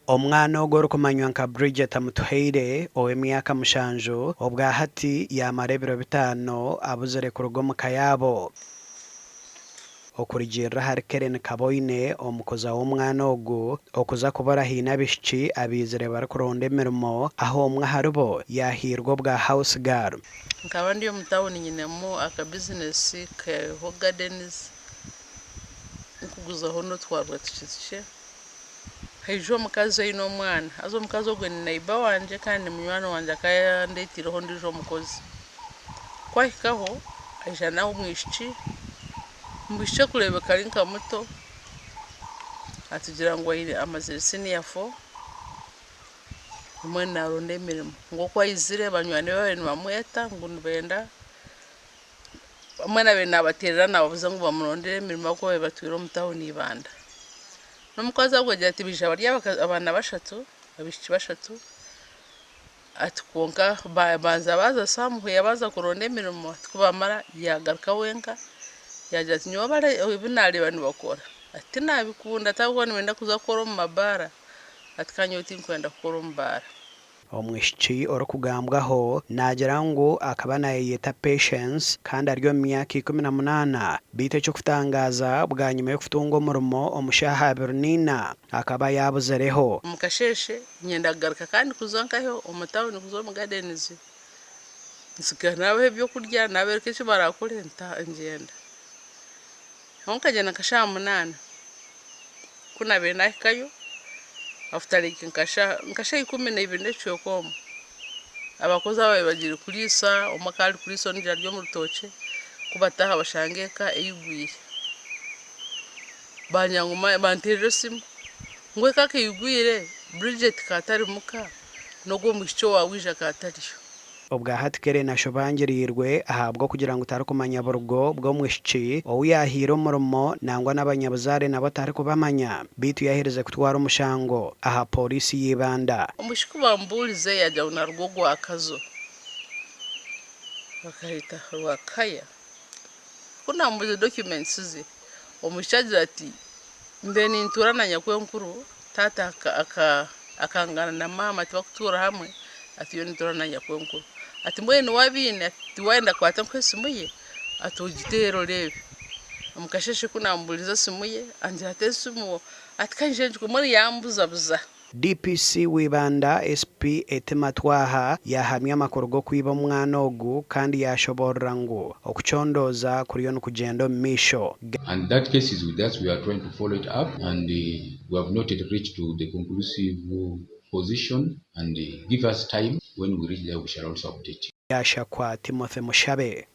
Omwana ogu orikumanywa nka Bridget Amutuhaire ow'emyaka mushanju, obwahati yaamara ebiro bitaano abuzire kuruga omu ka yaabo. Okurugiirira ahari Kellen Kaboine omukuza w'omwana ogu, okuza kubura haine abaishiki abaizire barikuronda emirimo ahu omwe aharibo yaahairwe obwa house girl. Nkaba ndi omu tawuni nyinemu aka bizinesi kariho gardens nkuguzaho n'otwarwa tukye tukye. Haija omukazi aine omwana haza omukazi ogwe ni neighbour wangye kandi ni munywani wangye akaba yandetiireho ondiijo omukozi. Ku ahikaho aija n'omwishiki, omwishiki arikureebeka ari nka muto atugira ngu amazire siniya fo mbwenu naaronda emirimo. Ngu oku aizire banywani be babaire nibamweta ngu nibenda, mbwenu abaire naabateerera naababuuza ngu bamurondere emirimo ahabw'okuba babaire batwire omu tawuni Ibanda. N'omukazi ogwo agira ati baija bari abaana bashatu, abaishiki bashatu, ati kwonka babanza baaza somewhere baaza kuronda emirimo ati ku baamara yaagaruka wenka yaagira ati nyowe ebi naareeba nibakora ati tinaabikunda ati ahabw'okuba nibenda kuza kukora omu mabaara ati kandi nyowe tinkwenda kukora omu baara. Omwishiki orikugambwaho naagira ngu akaba naayeyeta Patience kandi ari omu myaka 18 beitu eky'okutangaaza bwanyima y'okutunga omurimo omu shaaha 24 akaba yaabuzireho. Omu kasheeshe nyenda kugaruka kandi kuza nkahi omu tawuni kuza omu gardens nsiga naabaha ebyokurya naabereka eki baraakore ngyenda. Aho nkagyenda nka shaaha munaana. Ku naabaire naahikayo after like nka shaaha 12 n'ekicweka omwe, abakozi abaabaire bagiire kuriisa, omwe akaba ari kuriisa ondiijo ari omu rutookye, ku bataaha bashanga eka eigwire. Bangira ngu banteerera esimu ngu eka ka eigwire, Bridget ka atari muka, n'ogwo omwishiki owaawe waija ka atariyo. Obwa hati Kellen ashobangiriirwe ahabw'okugira ngu tarikumanya burugo bw'omwishiki ou yaahaire omurimo nangwa n'abanyabuzaare nabo tarikubamanya beitu yaaherize kutwara omushango aha pooriisi y'Ibanda. Omwishiki ku baamubuurize yaagira ngu naaruga ogwa Kazo bakahita Rwakaya. Ku naamubuurize documents ze, omwishiki agira ati mbaire nintuura na nyakwenkuru, taata akangana na maama tibakutuura hamwe, ati nyowe nintuura na nyakwenkuru. Ati mbwenu niwe abiine, ati waayenda kwata nkuhe esimu ye, ati ogiteere oreebe. Omu kasheeshe ku naamubuurize esimu ye, angira ati esimu, ati ka nyije ngikuhe, mbwenu yambuzabuza. DPC w'Ibanda, SP Etima Twaha yaahamya amakuru g'okwiba omwana ogu kandi yaashoboorora ngu okucondooza kuriyo nikugyenda omu maisho. And that case is with us, we are trying to follow it up and we have not yet reached to the conclusive position and give us time when we reach there we shall also update you. Yashakwa Timothy Mushabe.